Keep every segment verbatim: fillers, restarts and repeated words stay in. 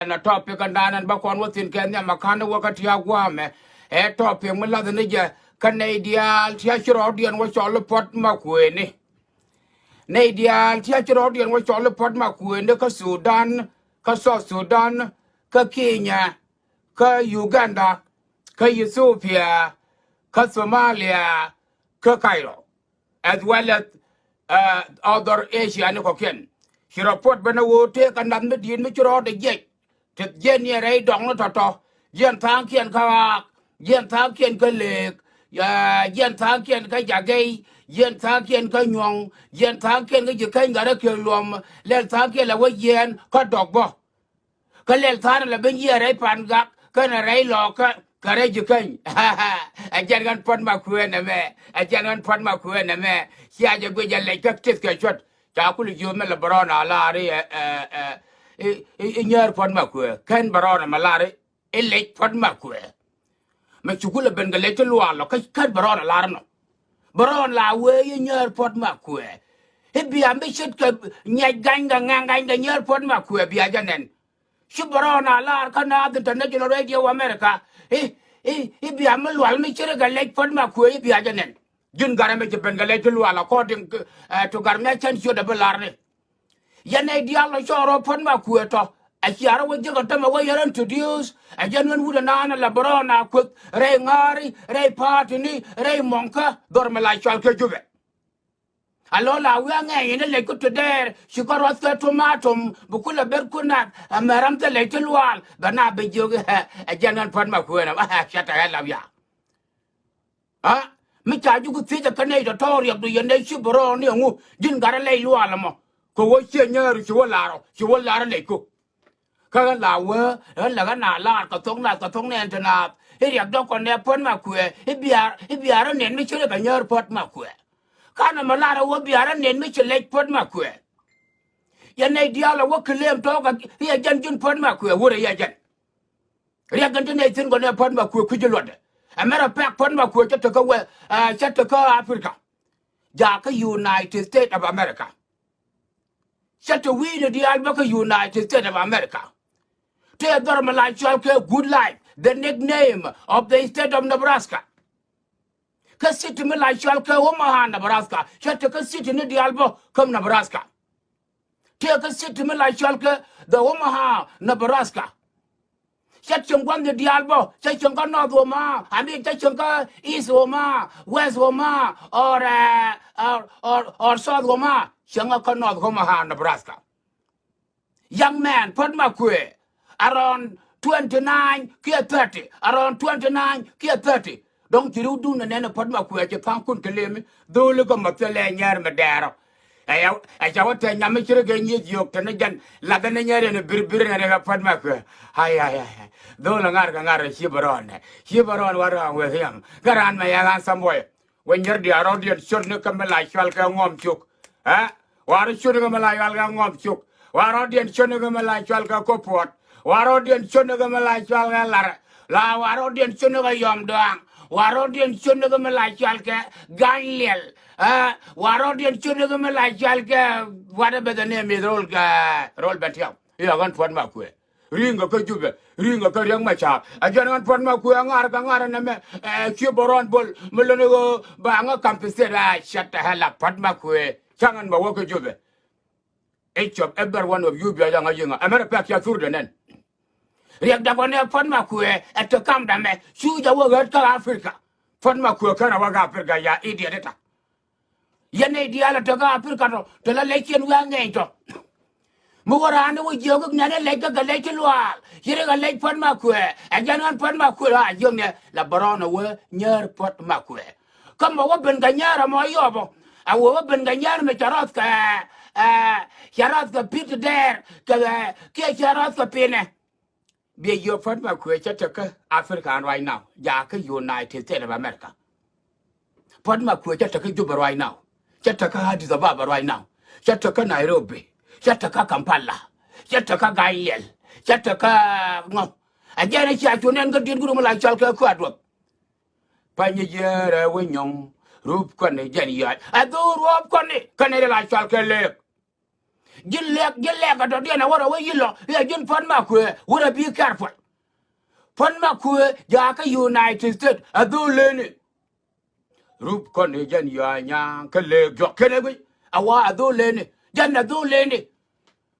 Ɛn a topic ɛn dan ɛn bä kɔn wä thi̱n kɛ nhiam a ka̱n wä kä ti a gua̱a̱mɛ. Ɛ topic mi lath ni jɛ kä nɛy diaal ti a ci rɔɔdiɛn wä cɔl i̱ Puɔt Makuëëni. Nɛy diaal ti a ci rɔɔdiɛn wä cɔl i̱ Puɔt Makuëëni kä Sudan, kä South Sudan, kä Kenya, kä Uganda, kä Ethiopia, kä Somalia, kä Cairo, as well as, uh, other Asia ni kɔkiɛn. Ci rɔ puɔt ben a ɣöö tëëk a nath mi di̱i̱t mi ci rɔɔdɛ jiɛc. Teth jiɛn ni rɛy dɔŋ ni tɔ̱tɔ̱. Jiɛn tha̱a̱ŋkiɛn kä ɣaak, jiɛn tha̱a̱ŋkiɛn kä leek, ya, jiɛn tha̱a̱ŋkiɛn kä jagɛy, jiɛn tha̱a̱ŋkiɛn kä nyuɔ̱ŋ, jiɛn tha̱a̱ŋkiɛn kä ji̱ käny gat rɛ kiɛn luɔm, lɛl tha̱a̱ŋkiɛn la wä jiɛɛn kä dɔk bä. Kä lɛl tha̱a̱n la ben yiëë rɛy Pangak kɛnɛ rɛy Lɔɔkä kɛ rɛy Jikäny. Ɛ jɛn ɣän Puɔt Makuëë nɛmɛ. Ɛ jɛn ɣän Puɔt Makuëë nɛmɛ. Cia jɛ guic jɛ lɛc kä tith kɛ cuɔt. Ca kul jiööm mɛ lɛ bärɔɔn a laar i̱, ɛ, ɛ, ɛ, i̱, i̱, i̱ nyäär Puɔt Makuëë. Kɛn bärɔɔn ɛmɛ laar i̱, i̱ lɛc Puɔt Makuëë. Mɛ cukul ɛ ben kɛ lɛc ti luaal lɔ kä kɛn bärɔɔn a laar nɔ. Bärɔɔn la wee i̱ nyäär Puɔt Makuëë. I̱ bia mi ce̱tkɛ nyɛc gany kɛ ŋɛŋ gany kɛ nyäär Puɔt Makuëë bia jɛ nɛn. Ci bärɔɔn a laar kä Naath International Radio America. I̱, i̱, i̱ bia mi lual mi ce̱tkɛ lɛc Puɔt Makuëë i̱ bia jɛ nɛn. Ji̱n gat ɛmɛ ci ben kɛ lɛc ti luaal according, eh, to gat mi a cän ciötdɛ bi la̱r ni. Yɛn nɛy diaal lɔ cɔɔr rɔ Puɔt Makuëë tɔ. Ɛ cia rɔ wä jiäk ɛ tämɛ wä yɛn introduce. Ɛ jɛn ɣän wut ɛ naan ɛ la bärɔɔn a kueth rɛy ŋa̱a̱ri, rɛy pa̱a̱tini, rɛy mɔŋkä, dhɔr mi la cɔal kɛ Jubɛ. A lo̱ la wi̱i̱ aŋɛɛny in ilɛc kä Twitter, ci kä ruath kɛ tomatom, bi kulɛ ber kun nath, ɛ mɛ ram thilɛ ti luaal, bɛ na bi jiök, ɛ jɛn ɣän Puɔt Makuëë nɛmɛ, ɛ, shut the hell up ya. A, mi ca juk thiecä kä nɛy tɔ̱tɔ̱ riɛkdu yɛn nɛy ci bärɔɔn ni ɛŋu, ji̱n gat rɔ lɛc luaal ɛmɔ. Kɛ wä ciɛ nyääri ci wä la̱r ɔ, ci wä la̱r ɔ lɛc ku. Kä ɣän la wee, ɣän la ɣän a laar kɛ thok nath, kɛ thok nɛɛn ti naath. I̱ riɛk dɔ̱k kɔn nɛ Puɔt Makuëë, i̱ biaar, i̱ biaar ɣän nɛn mi ci rɛ kɛ nyäär Puɔt Makuëë. Kanɛ mɛ laar ɛ wä biaar ɣän nɛn mi ci lɛc Puɔt Makuëë. Yɛn nɛy diaal ɛ wä claim tɔɔk i̱ ɛ jɛn ji̱n Puɔt Makuëë wurɛ i̱ ɛ jɛn. Riɛk ɣän ti nɛy thi̱n kɔn nɛ Puɔt Makuëë kui̱c i̱ luɔtdɛ. Ɛ mɛrɛ pɛk Puɔt Makuëë cä tekä wɛ, ɛ, cä tekä Africa. Jakä United States of America. Cä te wi̱i̱ni diaal bä kä United States of America. Tëë dhɔr mi la cɔal kɛ Good Life, the nickname of the state of Nebraska. Kä city mi la cɔal kɛ Omaha, Nebraska. Cä te kä city ni diaal bä kä Nebraska. Tëë kä city mi la cɔal kɛ the Omaha, Nebraska. Cä cieŋ gua̱n ni diaal bä, cä cieŋ kä North Omaha, I mean, cä cieŋ kä East Omaha, West Omaha, or, uh, or, or, or South Omaha, cieŋ kä North Omaha, Nebraska. Young man, Puɔt Makuëë, around twenty nine kiɛ thirty, around twenty nine kiɛ thirty. Dɔ̱ŋ ci ri̱wdun nɛ nɛn ɛ Puɔt Makuëë ci tha̱a̱ŋkun kɛ lemi, dho̱li kɛ mɔ thilɛ nyɛr mi dɛɛrɔ. Ɛ ca wä tɛny nyam mi ci rɛ kɛ nyieth yio̱o̱k tɛn ni jɛn lathɛ ni nyɛr yɛn birbir nɛ rɛ kɛ Puɔt Makuëë. Ai, ai, ai, ai. Dho̱l ɛ ŋa̱r kɛ ŋa̱r ɛ ci bɛ rɔɔn nɛ. Ci bɛ rɔɔn wa rɔɔn weth yam. Kä raan mɛ yɛ ɣa̱n thäm buɔyɛ. Wä nyɛr diaal rɔɔdiɛn ciöt ni kä mi la cual kɛ ŋɔm cuk. Ɛ? Wa rɔ ciöt ni kä mi la cual kɛ ŋɔm cuk. Wa rɔɔdiɛn ciöt ni kä mi la cual kɛ kopuɔt. Wa rɔɔdiɛn ciöt ni kä mi la cual kɛ lar. La wa rɔɔdiɛn ciöt ni kä yɔm dɔaŋ. Wa rɔɔdiɛn ciöt ni kä mi la cual kɛ ga̱ny liɛl. Ɛ? Wa rɔɔdiɛn ciöt ni kä mi la cual kɛ, what about the name is Rol kɛ, Rol Bentiam. I̱ la ɣän Puɔt Makuëë. Ri̱ŋ kɛ kä Jubɛ, ri̱ŋ kɛ kä Riɛk Macar. Ɛ jɛn ɣän Puɔt Makuëë ŋa̱r kɛ ŋa̱r nɛmɛ, ɛ, ci bɛ rɔɔn bol mi lon i̱ ɣöö ba ŋä kam pi thiet, a, shut the hell up, Puɔt Makuëë. Cä ɣän bɛ wä kä Jubɛ. Each of every one of you bia jɛ ŋa̱c i̱ ŋa. Ɛ mɛrɛ pɛk cia thurdɛ nɛn. Riɛk dakɔ nɛ Puɔt Makuëë, ɛ te kamdä mɛ. Cu jɛ wä ɣät kä Africa. Puɔt Makuëë känɛ wä kä Africa ya idiot ita. Yɛn nɛy diaal ɛ te kä Africa tɔ, te la lɛckiɛn wi̱i̱ aŋɛɛny tɔ. Mi wä raan ni wä jiök i̱ nɛn ɛ lɛc kä kɛ lɛc ti luaal. Ci ri kɛ lɛc Puɔt Makuëë. Ɛ jɛn ɣän Puɔt Makuëë a jiök nɛ la bɛ rɔɔn ɛ wee nyäär Puɔt Makuëë. Kä mɔ wä ben kɛ nyäär ɛmɔ yɔpɔ. A wee wä ben kɛ nyäär mi cɛ rɔth kɛ, ɛ, cɛ rɔth kɛ pi̱t dɛɛr kɛ, ɛ, kiɛ cɛ rɔth kɛ pinɛ. Biɛ yio̱o̱k Puɔt Makuëë cä tekä Africa right now. Jakä United States of America. Puɔt Makuëë cä tekä Juba right now. Cä tekä Addis Ababa right now. Cä tekä Nairobi. Cä tekä Kampala. Cä tekä Gailiɛl. Cä tekä ŋɔ. A jɛn a cia cu nɛn kä diet guru mi la cɔl kɛ kuat duɔth. Pany jiɛɛrɛ wä nyɔŋ. Rup kɔni jɛn yac. A dhor ruɔp kɔni. Kɛnɛ ri la cɔl kɛ lek. Ji̱n lɛk, ji̱n lɛk a dɔ̱diɛn a wä rɔ wä yi̱lɔ i̱ a ji̱n Puɔ̱t Makuëë wä rɔ be careful. Puɔ̱t Makuëë jakä United States a dhol leni. Rup kɔn i̱ jɛn yɔa nyaŋ kä lëëk jɔk kɛn ɛ guic a wa a dhol leni. Jɛn a dhol leni.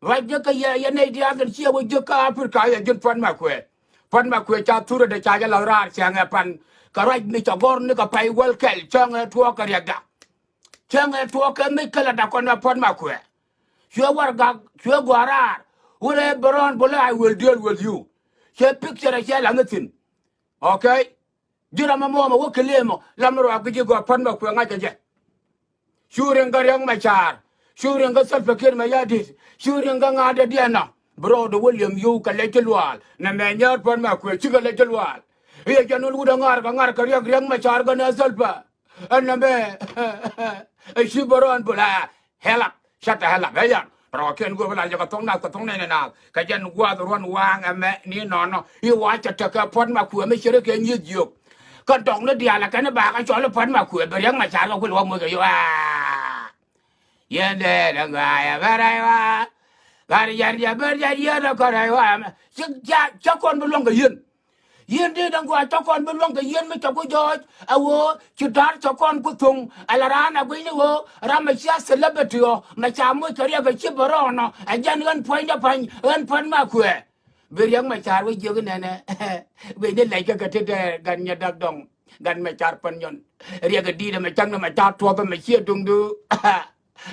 Ruac jɛ kä yɛ, yɛ nɛy diaal kɛn ciɛ wä jiäk kä Africa yɛ ji̱n Puɔ̱t Makuëë. Puɔ̱t Makuëë ca thurɛ dee ca jɛ lath raar cäŋ ɛ pan. Kɛ ruac mi cɛ gɔ̱r ni kɛ pay wäl kɛl cäŋ ɛ tuɔɔk kɛ riɛkda. Cäŋ ɛ tuɔɔk kɛ mic kɛ la dakɔn ɛ Puɔ̱t Makuëë. Cuɛ warɛgak, cuɛ gɔaa raar. Wurɛ Brown Bol, I will deal with you. Cɛ picture cɛ laŋ thi̱n. Okay? Ji̱ ram ɛmɔ mɛ wä kɛ lëëmɔ lam ruaak guic i̱ gɔaa Puɔ̱t Makuëë ŋa̱cä jɛ. Cu riŋ kä Riɛk Macar. Cu riŋ kä Salva Kiir Mayardit. Cu riŋ kä ŋa̱a̱dädiɛn nɔ. Bi rɔɔdɛ wä liɛm yio̱w kɛ lɛc ti luaal nɛ mɛ nyäär Puɔ̱t Makuëë cikɛ lɛc ti luaal. I̱ yɛ jɛn wun wut ɛ ŋa̱r kɛ ŋa̱r kɛ Riɛk, Riɛk Macar kɛnɛ Salva. Ɛn nɛ mɛ ɛ ci Brown Bol a. Hell up. Shut the hell up. Ɛ yan rɔ kɛn go̱o̱p lar jɛ kɛ thok nath kɛ thok nɛn nath kɛ jɛn gua̱a̱th ruɔ̱n waaŋ ɛmɛ ni nɔnɔ i̱ wa cɛ tekɛ Puɔ̱t Makuëë mi cɛ ri kɛ nyieth jiök. Kä dɔŋ ni diaal ɛ kɛn i̱ ba kɛ cɔl i̱ Puɔ̱t Makuëë bi Riɛk Macar kɛ kuil wä moc kɛ yo̱o̱ aa. Yɛn dee dee ŋa̱a̱c ɛ bɛ rɛy wa. Gat yɛn jɛ bɛ jɛ yɛn dee kɛ rɛy wa ɛmɛ. Cä, cä, cä kɔn bi luäŋ kɛ yɛn. Yɛn dee dee ŋuan cä kɔn bi luäŋ kɛ yɛn mi cɛ ku jɔɔc ɛ ɣöö ci da̱r cɛ kɔn ku thoŋ. Ala raan a gui̱cni ɣöö ram mɛ cia celebrity ɔ mɛ ca moc kɛ riɛk ɛ ci bɛ rɔɔnɔ ɛ jɛn ɣän puɔ̱nydɛ pa̱ny ɣän Puɔ̱t Makuëë. Bi Riɛk Macar wä jiök inɛnɛ. Gui̱cni lɛc kä kɛ ti dɛɛr gan nyɛ dak dɔŋ. Gan Macar Puɔ̱t Nyɔn. Riɛk ɛ di̱i̱t ɛmɛ cäŋ ni mɛ ca tuɔth ɛmɛ ciɛ duŋdu.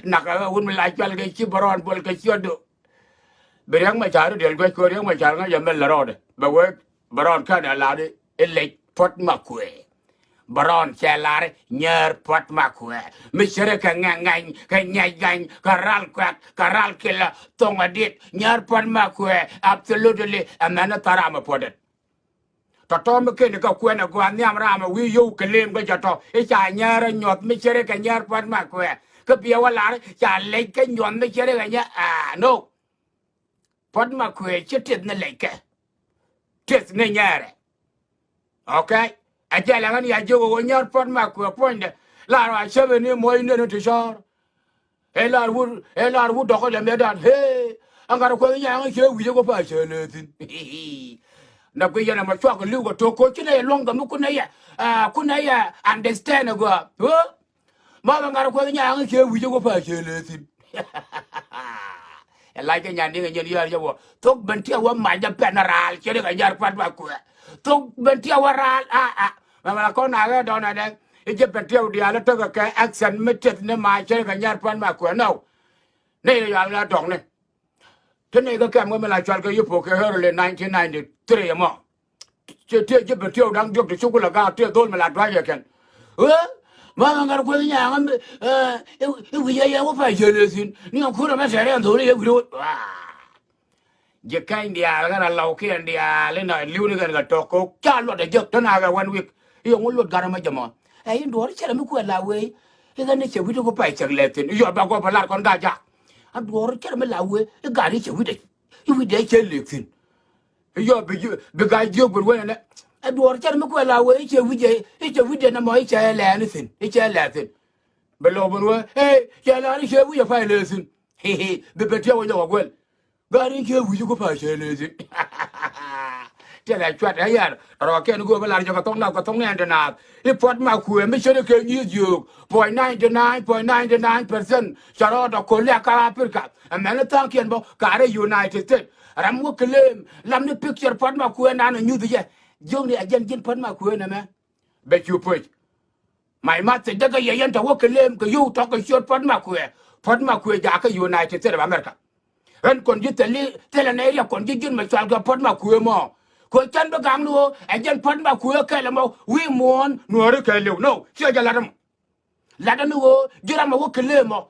Nak ɛ wun mi la cual kɛ ci Brown Bol kɛ ciötdu. Bi Riɛk Macar i̱ diɛl guɛc kɛ Riɛk Macar ŋäc ɛmɛ lɛ rɔɔdɛ bɛ wee. Brown kɛn ɛ lar i̱ lɛc Puɔ̱t Makuëë. Brown cɛ lar i̱ nyäär Puɔ̱t Makuëë mi cɛ ri kɛ ŋɛŋ ŋany kɛ nyɛc gany kɛ ral kuɛk kɛ ral kilɛ thoŋ ɛ dit nyäär Puɔ̱t Makuëë. Absolutely. Ɛmɛn i̱ thar ram ɛ puɔ̱t dit. Tɔ̱tɔ̱ mi keni kä kuɛn ɛ gɔaa nhiam ram ɛ wi̱i̱ yio̱w kɛ lem kä jɛ tɔ̱ i̱ ca nyäär ɛ nyuɔ̱th mi cɛ ri kɛ nyäär Puɔ̱t Makuëë. Kä biɛ wä lar i̱ ca lɛc kä nyuɔ̱th mi cɛ ri kɛ nyä aa no. Puɔ̱t Makuëë ci tith ni lɛckɛ. Tith ni nyɛɛrɛ. Okay. A jɛ lɛ ɣän ya jiök ɣöö nyɛr Puɔ̱t Makuëë puɔ̱nydɛ. Lar wa cäpɛ ni muɔ̱c neni ti cɔɔr. Ɛ lar wut, ɛ lar wut dɔ̱k ɛ lɛ mɛtdan. Hee. Ɛ ŋa̱t kuɛth nyaŋ cɛ wi̱cä kɔ pa cɛ lɛ thi̱n. Nɛ kui̱ yɛn ɛmɔ cuak li̱w kɛ tok koc ci nɛ yɛ luɔ̱ŋ kɛ mi kun nɛ yɛ. Aa, kun nɛ yɛ understand ɛ gɔaa. Hee. Ma bɛ ŋa̱r kuɛth nyaŋ cɛ wi̱cä wä pa cɛ lɛ thi̱n. Ɛ lac kɛ nyan niŋ ɛ nyɛn yäär yɛ wä thok ben tiɛ wä mac jɛ pɛn raal cɛ ri kɛ nyar Puɔ̱t Makuëë. Thok ben tiɛ wä raal a a. Mɛ mɛ la kɔn nakä dɔn ɛ dɛ i̱ jɛ ben tiɛ wä diaal i̱ tekɛ kɛ action mi tiɛth ni mac cɛ ri kɛ nyar Puɔ̱t Makuëë nɔ. Nɛ yɛ yual la dɔŋni. Ti nɛy kä kɛm kä mi la cual kɛ yupok kɛ early nineteen ninety-three ɛmɔ. Cɛ tiee ji̱ ben tiɛw da̱ŋ diɔ̱k ti cukul ɛ gaak tiee dhol mi la dua̱c ɛ kɛn. Ɣöö ma ŋa̱r kueth nyaŋä mi i̱ wi̱c ɛ yɛ wä pa jiäl ɛ thi̱n ni ŋa̱ kurɛ mɛ tɛr ɛn dhol ɛ yɛ wi̱c ɛ wä. Ji̱ kɛny diaal ɣän a lɔw kiɛn diaal inɔ li̱w ni ɣän kɛ tɔk kɛ ca luɔt ɛ jek te na kɛ one week. I̱ yɛ ŋu luɔt gat ɛmɔ jɛ mɔ ɛ in duɔ̱ɔ̱r cɛrɛ mi kuɛ la wee. I̱ ɣän ni cɛ wi̱c ti ku pay cɛk lɛ thi̱n i̱ yɔ bɛ guɔ bɛ lar kɔn gat jak. A duɔ̱ɔ̱r cɛr mi la wee i̱ gat i̱ cɛ wi̱cdɛ. I̱ wi̱cdɛ i̱ cɛ lëk thi̱n. I̱ yɔ bi jiö bi gat jiök ben wen ɛnɛ. A duɔ̱ɔ̱r cɛr mi kuɛ la wee i̱ cɛ wi̱cdɛ i̱ cɛ wi̱cdɛ nɛmɔ i̱ cɛ lɛɛn i̱ thi̱n i̱ cɛ lɛɛn thi̱n. Bɛ lɔk ben wee ee cɛ lɛɛn i̱ cɛ wi̱cdɛ pay lëk thi̱n. Bi ben tiɛw wä jɔk a guɛl. Gat in ciɛ wi̱c ku pa cɛ lëë thi̱n. Tiɛth a cuat ɛ yar rɔ kɛn go̱o̱p ɛ lar jɛ kɛ thok nath kɛ thok nɛɛn ti naath. I̱ Puɔt Makuëë mi ce̱t kɛ nyieth yio̱o̱k puɔ̱ny ninety nine point ninety nine percent cɛ rɔɔdɛ ko̱l liak kä Africa. Ɛmɛn i̱ tha̱a̱ŋkiɛn bä ka̱rɛ United States ram wä claim lam ni picture Puɔt Makuëë nan ɛ nyuth jɛ. Jiökni ɛ jɛn ji̱n Puɔt Makuëë nɛmɛ. Bɛ cu puc. My message däkɛ yɛ yɛn tɔ wä kɛ lem kɛ yio̱w tɔk kɛ ciöt Puɔt Makuëë. Puɔt Makuëë jakä United States of America. Ɣän kɔn ji̱ thil i̱ thilɛ nɛy riɛk kɔn ji̱ ji̱n mɛ cual kɛ Puɔt Makuëë mɔ. Kɛ cän bi gaŋni ɣöö ɛ jɛn Puɔt Makuëë kɛl ɛmɔ wi̱i̱ muɔ̱ɔ̱n nuɔ̱ɔ̱ri kɛɛliw. No, ciɛ jɛ lat ɛmɔ. Lat ɛn ɣöö ji̱ ram ɛ wä kɛ lem mɔ.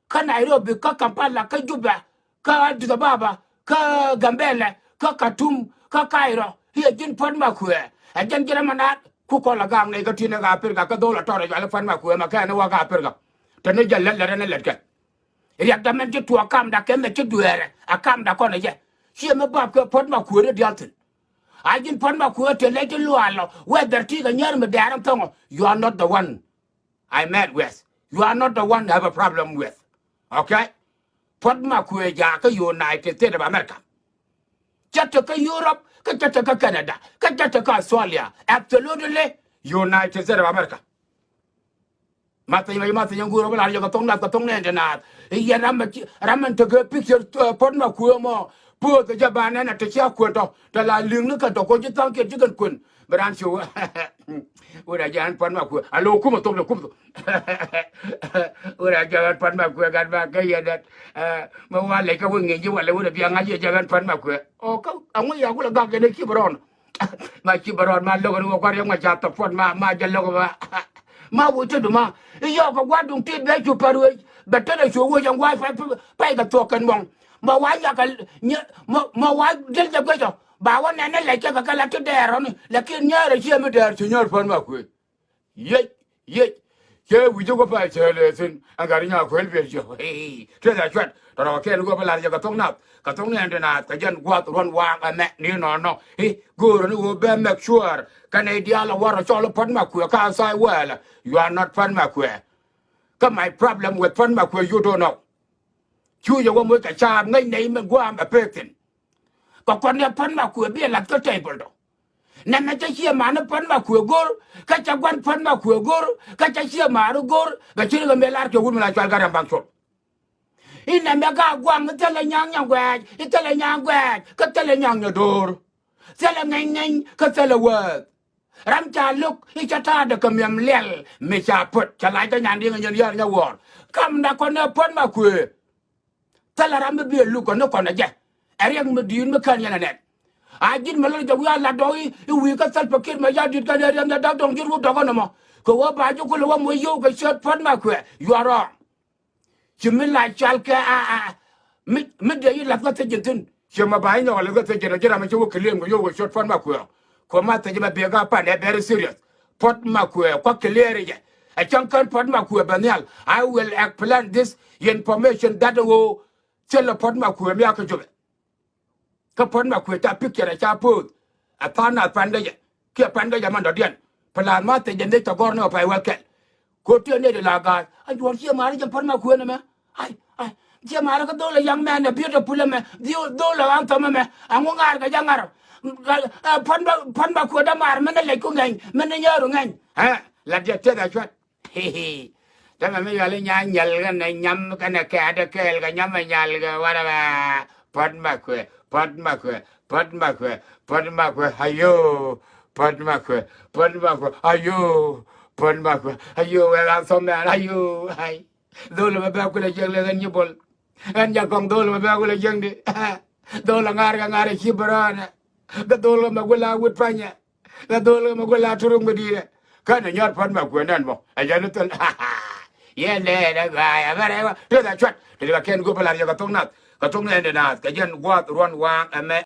Kä Nairobi, kä Kampala, kä Juba, kä Addis Ababa, kä Gambɛlɛ, kä Katum, kä Kairɔ. I̱ ɛ ji̱n Puɔt Makuëë ɛ jɛn ji̱n ɛmɛ naat. Ku kɔl ɛ gaak nɛy kä ti̱n ɛ kä Aprika kä dho̱l ɛ tɔr ɛ jual i̱ Puɔt Makuëë mɛ kɛn i̱ wä kä Aprika. Te ni jɛ lät lät ɛn ɛ lät kɛ riɛkdɛ mɛn ci tuɔɔk kamda kɛ mɛ ci dueerɛ ɛ kamda kɔn ɛ jɛ. Ciɛ mi bap kɛ Puɔt Makuëë ni diaal thi̱n. A ji̱n Puɔt Makuëë te lɛc ti luaal ɔ whether ti kɛ nyäär mi dɛɛr ɛn thɔŋɔ. You are not the one I met with. You are not the one I have a problem with. Okay? Puɔt Makuëë jakä United States of America. Cä te kä Europe, kä cä te kä Canada, kä cä te kä Australia. Absolutely, United States of America. Matheny ma, matheny ŋuur bä lar jɛ kɛ thok nath, kɛ thok nɛn ti naath. Yɛn ram mɛ ci, ram mɛ tekɛ picture, eh, Puɔt Makuëë mɔ. Puɔth kɛ jɛ ba nɛn a te cia kuën tɔ. Te la liŋni kɛ tɔ ko ci thaŋ kiɛn ci kɛn kuën. Bɛ ran ci wä. Wä da jɛ ɣän Puɔt Makuëë. A lo kumɛ thok ni kumɛ thok. Wä da jɛ ɣän Puɔt Makuëë gat ba kɛ yɛ dɛt. Eh, mɛ wa lɛc kä wä ŋi̱i̱c ji̱ walɛ wä da bia ŋa̱c yɛ jɛ ɣän Puɔt Makuëë. O kä, a ŋuc ya kulɛ gak kɛ ni ci bɛ rɔɔn. Ma ci bɛ rɔɔd ma lo̱k ni wä kua̱r yɛ ŋuac ca thɔp puɔt ma, ma jɛ lo̱k ma. Ma wä te du ma. I̱ yɔɔk kɛ gua̱r duŋ tit bɛ cu pär wec. Bɛ te dɛ cu wec ɛn gua̱r pay, pay kɛ thuɔk kɛn muɔŋ. Ma wa yakɛ nyɛ, ma, ma wa dil jɛ guecɔ. Ba wä nɛn ni lɛc kɛ kɛ kɛ la ti dɛɛr rɔni. Lakin nyɛɛr ɛ ciɛ mi dɛɛr ci nyɛɛr Puɔt Makuëë. Yiec, yiec. Cɛ wi̱c jɛ wä pay cɛ lɛ thi̱n. Ɛn gat i̱ nya kuël biɛl jɛ. Hei, tueth a cuat. Tɔrɔ kɛn wä bä lar jɛ kɛ thok nath. Kɛ thok ni ɛn ti naath kɛ jɛn gua̱th ruɔ̱n waaŋ ɛmɛ ni nɔnɔ. I̱ go̱o̱rä ni wä bɛ make sure. Kɛn i̱ diaal ɛ wär ɛ cɔl i̱ Puɔt Makuëë ka asai wɛɛlɛ. You are not Puɔt Makuëë. Kä my problem with Puɔt Makuëë you don't know. Cu jɛ wä moc kɛ caap ŋäc nɛy min gua̱a̱m ɛ pek thi̱n. Kɛ kɔn ni Puɔt Makuëë bi ɛ lath kä table dɔ. Nɛmɛ cä ciɛ ma̱a̱ni Puɔt Makuëë go̱r, kä cä gua̱n Puɔt Makuëë go̱r, kä cä ciɛ ma̱a̱ni go̱r, bɛ ci ri kɛ mëë lar kɛ wut mi la cual kä rɛm baŋ col. I̱ nɛmɛ ka gua̱a̱m i̱ thilɛ nya̱a̱ŋ nyɛ guɛɛc, i̱ thilɛ nya̱a̱ŋ guɛɛc, kä thilɛ nya̱a̱ŋ nyɛ do̱r. Thilɛ ŋɛny ŋɛny, kä thilɛ wääth. Ram ca lo̱k i̱ cä ta̱a̱dɛ kɛ miɛm liɛl, mi ca pöt, cɛ lac kä nyan di̱eŋ ɛ nyɛn yär nyɛ wuɔɔr. Kamda kɔn ɛ Puɔt Makuëë. Thilɛ ram mi bi ɛ luk kɔn ni kɔn ɛ jɛ. Ɛ riɛk mi di̱i̱t mi kän yɛn ɛ nɛn. A ji̱n mi lɔl jɛ wi̱i̱ a lat dɔ̱k i̱, i̱ wi̱i̱ kä Salva Kiir Mayardit kɛn ɛ riɛk ni dɔ̱k dɔ̱ŋ ji̱n wut dɔ̱k ɛn ɛmɔ. Kɛ ɣöö ba ji̱ kulɛ wä moc yio̱w kɛ ciöt Puɔt Makuëë. You are wrong. Ci mi la cual kɛ a, a, a, mi, mi dee yi lath kä thiec ji̱n thi̱n. Ci ma ba yi nyɔk lath kä thiec ji̱n, ji̱ ram mi ci wä claim kɛ yio̱w kɛ ciöt Puɔt Makuëë. Kɛ ma thiec ma biɛ kä pan ɛ very serious. Puɔt Makuëë kuak clear jɛ. Ɛ cäŋ kän Puɔt Makuëë bɛ nhial. I will explain this information that ɣöö thilɛ Puɔt Makuëë mi a kɛ jopɛ. Kä Puɔt Makuëë ca picture ca post. A tha̱a̱ŋ nath pandä jɛ kiɛ pandä jɛ man dɔ̱diɛn. Plan ma thec jɛ nec tɔ gɔ̱r ni ɔ pay wä kɛl. Ko tiɛ nec di la ga̱a̱c a juɔ̱ɔ̱r ciɛ ma̱a̱ri jɛ Puɔt Makuëë nɛmɛ. Ai, ai, ciɛ ma̱a̱ri kä dhol a young man a beautiful ɛmɛ. Dhol a anthem ɛmɛ. A ŋu ŋa̱a̱r kɛ jɛ ŋa̱r. Puɔt Makuëë dämaar mɛn a lɛc ku ŋɛny mɛn a nyääru ŋɛny. Ɛ la diɛ tiɛth a cuat. Tämɛ mi yuali nya nyɛl kɛnɛ nyam kɛnɛ kɛɛt kɛɛl kɛ nyam ɛ nyal kɛ warɛ bɛ. Puɔt Makuëë, Puɔt Makuëë, Puɔt Makuëë, Puɔt Makuëë, ayoo. Puɔt Makuëë, Puɔt Makuëë, ayoo. Puɔt Makuëëë, ayoo, wek a thɔm mɛn, ayoo, ay. Dhol mɛ bɛ kulɛ jiɛk lɛ ɣän nyi bol. Ɣän jak kɔŋ dhol mɛ bɛ kulɛ jiɛk di. Dhol ŋa̱r kɛ ŋa̱r ci bärɔnɛ. Kɛ dhol mɛ kulɛ wut panyɛ. Kɛ dhol mɛ kulɛ turuk mi di̱i̱dɛ. Kɛnɛ nyɔr Puɔt Makuëë nɛn bɔ. Ɛ jɛn ni thil. Yɛn dee dee ga̱a̱c a bɛ rɛy wa. Tëë dha cuat. Tëë dha kɛn go̱p lar yɛ kɛ thok nath. Kɛ thok nɛn dee naath. Kɛ jɛn gua̱a̱th ruɔ̱n waaŋ ɛmɛ.